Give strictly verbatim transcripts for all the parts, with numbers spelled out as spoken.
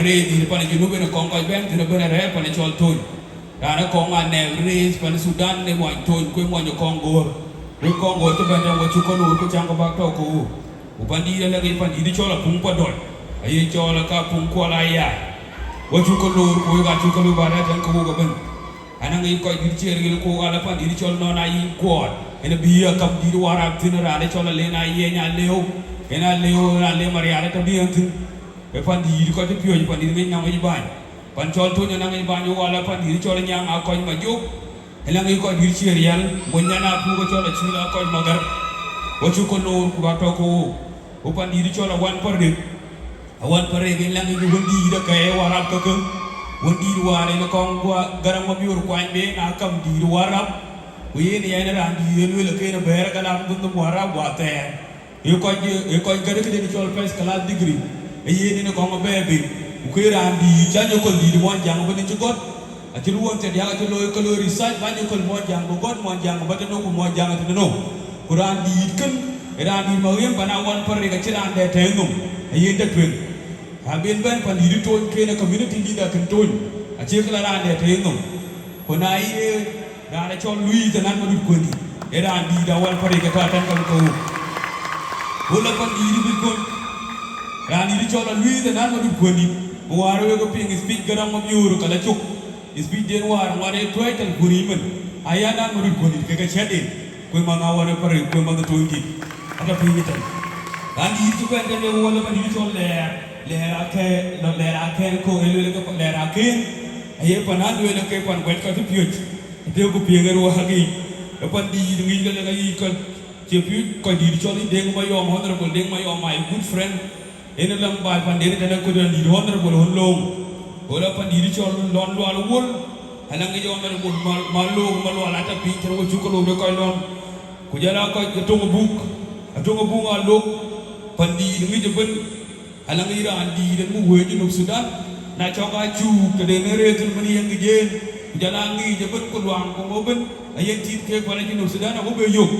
Rëër dït pan Junub ënë kɔŋ kɔc bɛ̈n thïn ëbën arɛ̈ɛ̈r pan cɔl Tony. Raan ë kɔŋ a nɛɛk rëër pan Thudan ë muɔny Tony, ku ë muɔny ë Kɔŋgoor. Wek Kɔŋgoor cï bɛ̈n tɛ̈n, we cuk ke loor ku cäŋ ke bäk tɔ̈ ke wook. Ku pandït alɛ̈k yic pandït cɔl Apuŋ Padɔc, aye cɔl aka Apuŋ Kuɔl Ayai. We cuk ke loor ku wek aa cuk ke loor bä rɛ̈ɛ̈r tɛ̈n ke wook ëbën. Anɔŋ yic kɔc dït cï riɛl ku ɣɔn ala pandït cɔl Nɔn Ayic Kuɔɔt, yen abï akam dït Warap thïn, raan ë cɔl Alen Ayiɛny Alëu, yen Alëu, yen Alëu Marial ë tɔ̈ bï yen thïn. Ë pandït kɔc cï piööc, pandït ŋic nɔŋ yic bäny. Pan cɔl Tony anɔŋ yic bäny, ɣɔn ala pandït cɔl Nyaŋ Akɔc Majuk, ë lɔŋ yic kɔc dït cï riɛl, mony nyan Apuŋ cɔl Acul Akɔc Magar. We cuk ke loor ku bäk tɔ̈ ke wook. Ku pandït cɔl Awan Parik, Awan Parik yen lɛ̈ŋ yic wëndït ë ke Warap käkë, wëndït wäär yen kɔŋ guɔ Garaŋ Mabiöör kuany bï en akam dït Warap, ku yen yen raan dït ë lueel ke yen bɛ̈ɛ̈r galam bï nhom Warap wäthɛɛr. Ë kɔc, ë kɔc gät këden cɔl first class degree, ë yen yen kɔŋ bɛ̈ɛ̈r bei, ku ke raan dït cä nyɔk köl dït muɔnyjäŋ ëbën cï gɔ̈t. Acï luɔn thiärdiäk acï looi ke looi research, bä nyɔk köl muɔnyjäŋ bï gɔ̈t, muɔnyjäŋ bä tënou ku muɔnyjäŋ tënou. Ku raan dït kën, ë raan dït Maɣiëm pan Awan Parik, acï raan dɛ tɛ̈i nhom, ayen tɔ̈ tueŋ. Abï bɛ̈n pandït Tony, kën ë community leader kën Tony, acie kë la raan dɛ tɛ̈i nhom. Ku na ye raan ë cɔl Luith Anan Madut Kuëndït, ë raan dït Awan Parik ë tɔ̈ tɛ̈n käŋ ke wook. Ku la pandït bï kony, raan dït cɔl Luith Anan Madut Kuëndït, ku wäär wek ke piŋ speech Garaŋ Mabiöör ka la cök. Speech den wäär ŋuɔt ë tuɔ̈c tɛ̈n ku ric mën, aya Anan Madut Kuëndït kekë cɛ̈t en, ku ë manh Awan Parik, ku ë manh Tonydït, atɔ̈ piny ëtɛ̈n. Raan dït cï bɛ̈n tɛ̈n ë wɔ la pandït cɔl Lɛɛr, Lɛɛr Akɛn, lɔ Lɛɛr Akɛn kɔ̈u ë lueel ke Lɛɛr Akɛn, aye pan a lueel ke pan guɛc kɔc cï piööc, atëëku piŋ ë ruääk yiic, ë pandït ŋic ke lek ayic kɔc cï piööc, kɔc dït cɔl Deŋ Mayɔm, Honorable Deŋ Mayɔm, my good friend. Yen ë läŋ baai panden tënë kɔc raan dït Honorable Hon Loŋ. Go la pandït cɔl Lɔn Lual Wol, aläŋ yic Honorable Mal-, Malöŋ Malual atɔ̈ piny tënë, we cuk ke loor wek kɔc Lɔn. Ku jɔl a kɔc Atoŋ Abuk, Atoŋ Abuk Alok, pandït ŋic ëbën, aläŋ yic raan dït en muk wëëc Junub Thudan, na cɔk aa cuuk tëden ë rëër thïn mën yen ŋic en, ku jɔl a ŋic ëbën ku luaŋ ku ŋö ëbën, ayen tït kek pan Junub Thudan ago be yök.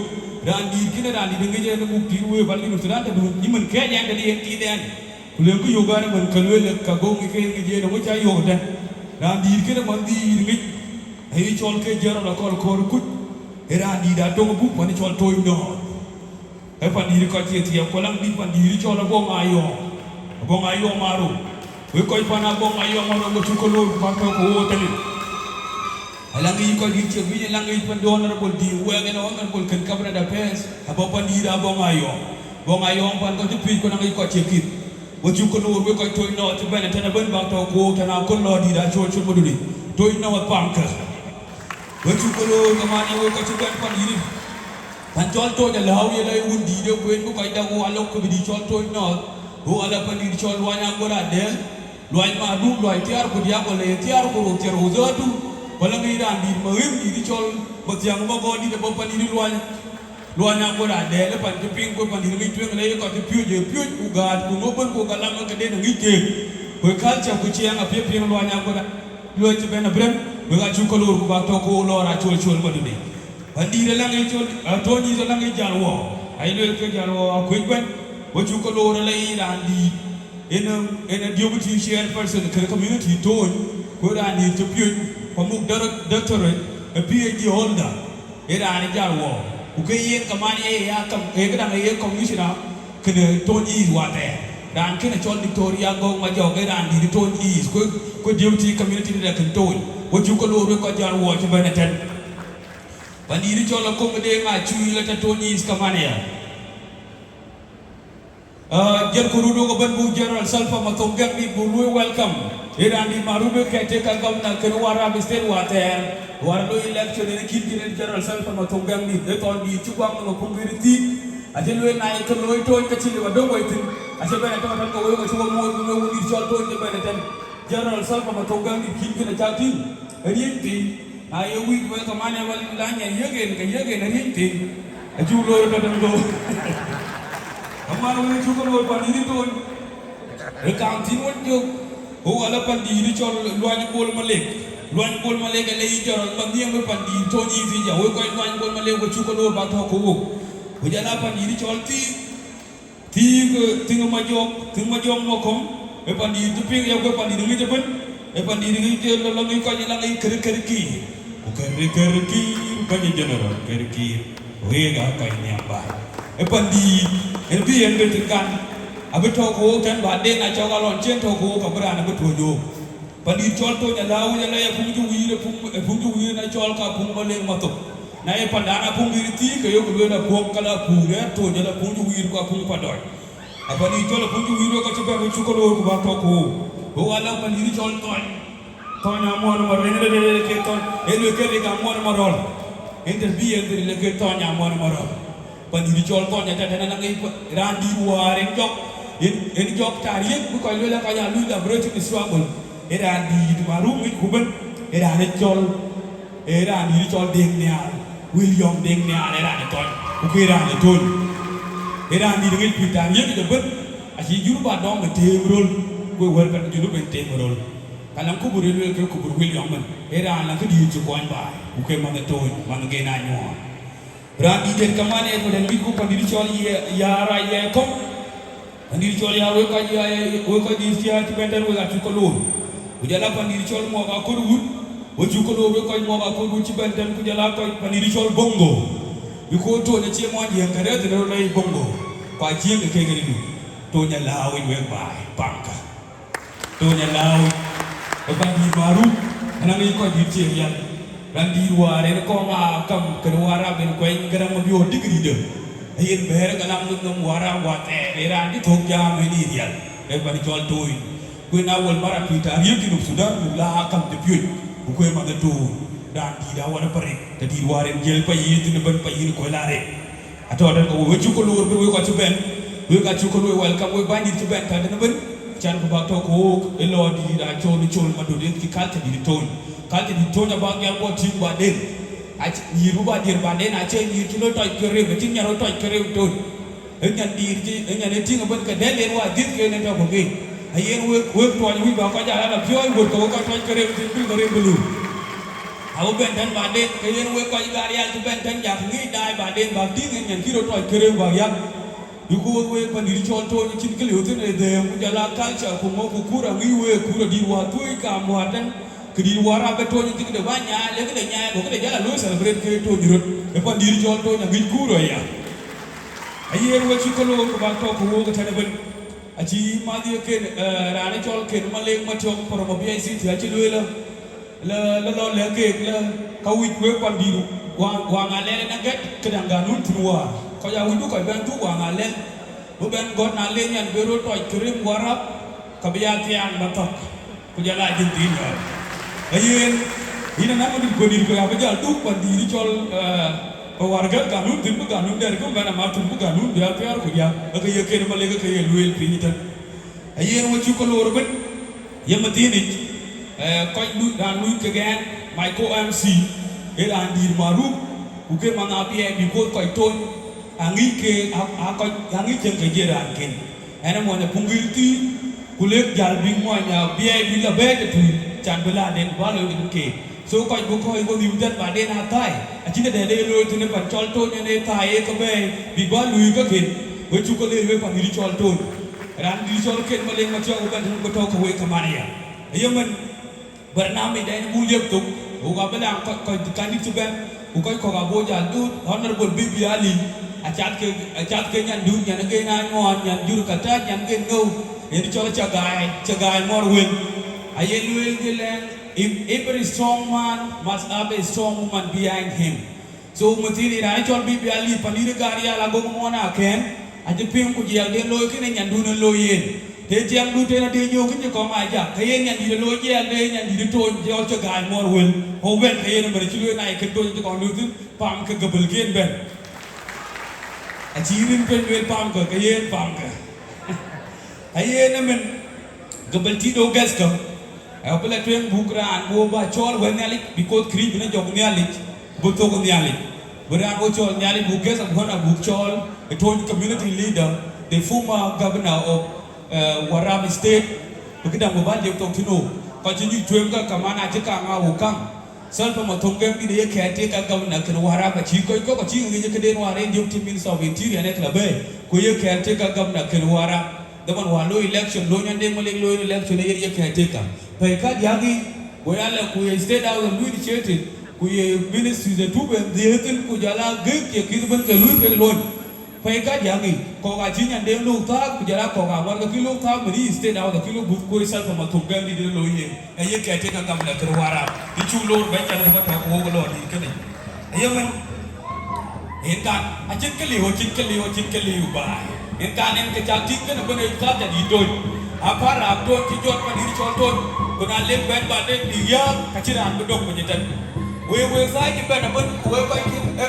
Raan dït kën raan dït ŋic en muk tït wëëu pan Junub Thudan tëdun, yï mën kɛɛc ɛn tëde yen tït ɛn. Ku lëŋkï yök an, ëmën ka lueel ka goŋ ë ke ŋic en, aŋö cä yök tɛ̈n. Raan dït kën ë man dït ŋic, ayï cɔl ke Gerald Akɔl Koor Kuc, ë raan dït Atoŋ Abuk pan cɔl Tony North. Ë pandït kɔc cie thiëëk, ku läŋ dït pandït cɔl Abɔŋ Ayɔɔm, Abɔŋ Ayɔɔm Arou. Wek kɔc pan Abɔŋ Ayɔɔm Arou, we cuk ke loor ku bäk tɔ̈ ke wook tënë. Aläŋ yic kɔc dït cï bï, aläŋ yic pan Honorable dï wɛɛk en Honorable kën Cabinet Affairs, abɔ̈ pandït Abɔŋ Ayɔɔm. Abɔŋ Ayɔɔm pan kɔc cï piööc ku läŋ yic kɔc cie kït. We cuk ke loor wek kɔc Tony North cï bɛ̈n ëtɛ̈n ëbën bäk tɔ̈ ke wook tɛ̈n aköl lɔ dït Acol Col Madut yic. Tony North pankë. We cuk ke loor ke man ye wek kɔc cï bɛ̈n pandït. Pan cɔl Tony Alääu ye la ye wun dïït ë kuen bï kɔc dak wo alok ke bï dïït cɔl Tony North, wo ala pandït cɔl Luany Aguɔ̈r Adɛ̈ɛ̈l, Luany Maduk, Luany thiaar ku diäk, wala ye thiaar ku rou thiɛ̈r ku dhäärdu, wala ŋic raan dïït Maɣiëm dïït cɔl Mathiaŋ Magɔɔn dït abɔ̈ pandït Luany, Luany Aguɔ̈r Adɛ̈ɛ̈l ë pan cï piŋ ku pandït ŋic tueŋ la ye kɔc cï piööc ë piööc ku gäät ku ŋö bën ku galam ë këden aŋic keek. Ku ë culture ku ciɛɛŋ apiɛth piŋ Luany Aguɔ̈r Adɛ̈ɛ̈l cï bɛ̈n abï rem, wek aa cuk ke loor ku bäk tɔ̈ ke wo lɔɔr Acol Col Madut yic. Pandït aläŋ yic cɔl, a, Tony East aläŋ yic Jal Wɔ. Aye lueel ke Jal Wɔ akuec bɛ̈n, we cuk ke loor ala yic raan dïït. En, en a deputy chairperson kën community Tony, ku raan dïït cï piööc, ku muk dir-, doctorate, a P H D holder. Ee raan Jal Wɔ. Ku ke yen kaman ye ya kam, ee këdäŋ ye commissioner kën Tony East wathɛɛr. Raan kënë cɔl Victoria Gɔ̈k Majɔk, ee raan dïït Tony East, ku, ku deputy community leader kën Tony. We cuk ke loor wek kɔc Jal Wɔ cï bɛ̈n ëtɛ̈n. Pandït cɔl Akoŋ Deŋ Acuil atɔ̈ Tony East kaman aya. Ah, jël ku röt wok ëbën buk General Salva Mathoŋ Gɛŋdït buk luöi welcome. Ee raan dït Marubbe caretaker governor kën Warrap State wathɛɛr. Wäär loi election en kïn kën General Salva Mathoŋ Gɛŋdït. Ee thɔn dït cï guaŋ nɔm apuŋ kën thiik. Acï lueel na ye kë looi Tony ka cï lëu adöŋ wei thïn. Acï bɛ̈n ëtɛ̈n tɔ̈ ke woi, acï wok muɔɔc bï wek wun dït cɔl Tony cï bɛ̈n ëtɛ̈n. General Salva Mathoŋ Gɛŋdït kïn kën acak tïŋ. Ariëny piny, na ye wïc wek kaman ë wal la nyan yiëk en, ke yiëk en ariëny piny. Acuk loor tɔ̈ tɛ̈n go. Aman wek cuk ke loor pandït Tony. Ë kaŋ thïn wën jök, ku wala pandït cɔl Luany Bol Malek. Luany Bol Malek ë le yic General Mathiaŋ ë pandït Tony East yic, wek kɔc Luany Bol Malek we cuk ke loor bäk tɔ̈ ke wok. Ku jɔl a pandït cɔl Thiik, Thiik, eh, Thiŋ Majɔk, Thiŋ Majɔk Makɔm, Ë pandït cï piŋ ya, ku ë pandït ŋic ëbën. Ë pandït ŋic ke lɔ, lɔ ŋic kɔc, lɔ ŋic kër, kër kïïr. Ku kër, kër kïïr, bɛ̈ny General, kër kïïr. Wek aa kɔc nhiam baai. Ë pandït, ën bï yen bɛ tïŋ kan, abï tɔ̈u ke wok tɛ̈n, baden acɔk alɔn cïn tɔ̈u ke wok, abï raan abï tuɔ̈c wok. Pandït cɔl Tony Alääu, ë lɔ ya puŋ cï wïïr, ë puŋ, ë puŋ cï wïïr na cɔl ka puŋ Maleŋ Mathok. Na ye pandan apuŋ bï thii, ke yok lueel apuŋ, ka la puŋ rɛ̈ɛ̈r Tony, ala puŋ cï wïïr ku apuŋ Padɔc. Apandït cɔl apuŋ cï wïïr wek acï bɛ̈n, wek cuk ke loor ku bäk tɔ̈ ku wok. Wek ala pandït cɔl Thɔny. Thɔny Amuɔn Marɔl, yen ë lëk ke Thɔny, ë lëk ke rik Amuɔn Marɔl. Yen tɛ̈n bï yen dhil lëk ke Thɔny Amuɔn Marɔl. Pandït cɔl Thɔny atɛ̈tɛ̈n anaŋ ë pa-, raan dït wäär en jɔk, en, en jɔk tarik bï kɔc lueel ë kɔc aa lui liberation struggle. Ë raan dït Marum ŋic ku bën, ë raan ë cɔl Ee raan dït cɔl Deŋ Nhial, William Deŋ Nhial, ee raan ë Thɔny, ku ke raan ë Tony. Ee raan dït ŋic pïïr tɛ̈n riëëc ëbën, acï jur ba dɔm ë teem röl, ku ë wɛ̈t pan Junub en teem röl. Ka laŋ kubur ë lueel ke kubur William mën, ee raan laŋ këdït cï kuɔny baai, ku ke manh ë Tony, manh gen anyuɔɔn. Raan dït en kaman ee tɔ̈ en ŋic ku pandït cɔl ye, ya rac ye kɔ̈u. Pandït cɔl ya wek kɔc ya, wek kɔc dït cï, cï bɛ̈n tɛ̈n wek acuk ke loor. Ku jɔl a pandït cɔl Muɔk Akɔ̈r Wut, wek cuk ke loor wek kɔc Muɔk Akɔ̈r Wut cï bɛ̈n tɛ̈n, ku jɔl a kɔc pandït cɔl Bongo. Bï ku Tony acie muɔny jiëëŋ ke rɛ̈ɛ̈r thïn röt lɔ yic Bongo. Ku aciëŋ ke kek rëdu. Tony Alääu wek baai, pamkë. Tony Alääu, ë pandït Marum, anaŋ ŋic kɔc dït cï rial. Raan dït wäär en kɔŋ aa kam kën Warap en kuɛny Garaŋ Mabior degree de. Ayen bɛ̈ɛ̈r ë kalam nhom nhom Warap wäthɛɛr, ee raan cï thök jam en ë rial, ë pan cɔl Tony. Ku en awel mara pïïr tɛ̈n riëëc Junub Thudan, ku la akam cï piöc, ku kuëë manh ë Tony. Raan dït awär ë parik, tɛ̈ dït wäär en jiël payïn thïn ëbën, payïn kuël arëët. Atɔ̈ tɛ̈n ke wek, wek cuk ke loor bën wek kɔc cï bɛ̈n, wek acuk ke looi welcome, wek bänydït cï bɛ̈n tɛ̈n ëbën, can ku bäk tɔ̈ ke wok ë lɔ dït Acol, Col Madut, yen cï culture dït Tony. Culture dït Tony abäk jäl guɔ tïŋ baden. Acï nyïïr bï ba diër baden, acie nyïïr cï lɔ tɔc ke rem, acïn nyan rɔt tɔc ke rem Tony. Ë nyan dït cï, ë nyan ë tïŋ ëbën ke dɛ̈l yen wäär dhiëth ke yen ë tɔ̈ ku ŋic. Ayen wek, wek tuɔny wïc ba kɔc jal ala piɔ̈ɔ̈c wöt ke wek kɔc tɔc ke rem thïn bï ke rem bï lur. Abï bɛ̈n tɛ̈n baden, ke yen wek kɔc Gogrial cï bɛ̈n tɛ̈n jak ŋic daai baden bäk tïŋ ë nyan cï rɔt tɔc ke rem bäk yak. Bï ku wek, wek pandït cɔl Tony acïn kë liu thïn ë dhëëŋ, ku jɔl a culture ku ŋö ku kura ŋic wek, kura dït wäär thuëëc kam wäär tɛ̈n, këdït Warap ë Tony acï këde bä nyaai, le këde nyaai, ku këde jɔl a looi celebrate ke Tony röt. Ë pandït cɔl Tony aŋic kura aya. Ayen wek cuk ke loor ku bäk tɔ̈ ke wok ëtɛ̈n ëbën. Acï mäth ye ken, eh, raan ë cɔl ken Maleŋ Matiɔ̈k from Abiɛi City acï lueel ë, lë, lë lɔ lɛ̈k keek lë, ka wïc wek pandït Waŋ, Waŋ Alɛl en agɛ̈t këdäŋ ganun thïn wäär. Kɔc aa wïc bï kɔc bɛ̈n dhuk Waŋ Alɛl, bï bɛ̈n gɔ̈t, na le nyan bï röt tɔc ke rem Warap, ka bï ya thiaan ba thɔ̈k, ku jɔl a jël dhil yɔ̈ɔ̈k. Ayen, yïn anaŋ adït kuöndït ku ya bï jäl dhuk pandït cɔl, eh, Warap gɛ̈t ganun thïn, bï ganun dɛ̈t kë bɛ̈n amat thïn, bï ganun bï ya thiaar ku ya, ë ke ye ken Maleŋ ke ye lueel piny tɛ̈n. Ayen wek cuk ke loor ëbën, ye mathiinic, eh, kɔc lui, raan lui kek ɛn, Michael M C, ee raan dït Marum, ku ke manh Abiɛi, because kɔc Tony aŋic ke, a, a kɔc aŋic cieŋ ke jiël raanken. Ɛn ë mony apuŋ gïïr thïn, ku lek jäl bï mony Abiɛi bï lɔ bɛ̈ɛ̈i tëtui, can bï laden bä loi kek keek. So kɔc bï kɔc ɣo nhïïm tɛ̈n baden aa thäi, acïn tɛ̈dɛ̈t ee looi thïn ë pan cɔl Tony en ee thäi ee ke bɛ̈ɛ̈i, bïk bä luui käkken, wek cuk ke leec wek pandït cɔl Tony. Raan dït cɔl ken Maleŋ Matiɔ̈k ku bɛ̈n tɛ̈n ku tɔ̈ ke wek kaman aya. Aye mën, barnamij dɛn buk liep thok, wok abï laŋ kɔc, kɔc kandït cï bɛ̈n, ku kɔc kɔ̈k abï jal duut, Honorable Bibi Ali, acath ke, acath ke nyandun, nyan ë gen anyuɔɔn, nyan jur ka tääc, nyan gen ŋëu, yen cɔl Cagaai, Cagaai Muɔr Wël. Aye lueel dhil ɛn, if every strong man must have a strong woman behind him. So, mathiin raan cɔl Bibi Ali, pandït Gogrial agok muɔn akɛ̈n, acï piŋ ku jiɛɛkden looi kënë nyandun en looi yen. Të tiɛŋdu tën adï nyöök kënë kɔŋ aa jak, ke yen nyandït looi jiɛɛkde, nyandït Tony cɔl Cagaai Muɔr Wël. Ku bɛ̈n ke yen ëmën acï lueel na ye kën Tony cï kɔŋ luui thïn, pamkë gabal ke yen bɛ̈n. Acï rin piɔ̈ny lueel pamkë, ke yen pamkë. Ayen ëmën, gabal tït ɣo gɛ̈thkë, ë bï la tueŋ buk raan bï ɣo bä cɔɔl wɛ̈t Nhialic, because kërïc bï në jɔk Nhialic, bï thök Nhialic. Bï raan ɣo cɔɔl Nhialic buk gɛ̈th, abï ɣɔn abuk cɔɔl, ë Tony community leader, the former governor of, eh, Warrap State, bï këdäŋ bï bä liep thok thïn ɣo. Kɔc cï nyuc tueŋ kä kaman acï kaŋ aa ɣo kaŋ. Salva Mathöŋ Gɛŋdït aye caretaker governor kën Warrap, acï kɔc kɔ̈k acï ŋic këden wäär en deputy minister of interior en ë kë la bɛ̈ɛ̈i, ku ye caretaker governor kën Warrap. Dhaman wään looi election, looi Nyandeng Malik looi election, aye ye caretaker. Pɛ̈i kadiäk yiic, go ya lɛ ku ye State House and Luo Initiative, ku ye ministries ë tup en dhiëëth thïn, ku jɔl a gëk ye kïth ëbën ke luui kek lony. Pɛ̈i kadiäk yiic, kɔ̈k acï Nyandeng lok thääk, ku jɔl a kɔ̈k aŋuan ke kï lok thääk, mën yï State House akï lok buth, ku ë Salva Mathok Gɛŋdït ë looi yen. Aye caretaker gam lɛ kër Warap. Yï cuk loor bɛ̈ny, can ke bä tɔ̈ ku wok lɔ dït kënë. Aye mën. Yen kan, acïn kë liu, acïn kë liu, acïn kë liu baai. Yen kan en ke cak tïŋ kënë bën ë thäk jadït Tony. Apär rap Tony cï jɔt pa dït cɔl Tony. Ku na lek bɛ̈n ba dek bïk yääk, ka cïn raan bï dök piny ëtɛ̈n. Wek, wek thaai cï bɛ̈n ëbën, ku wek kɔc kï,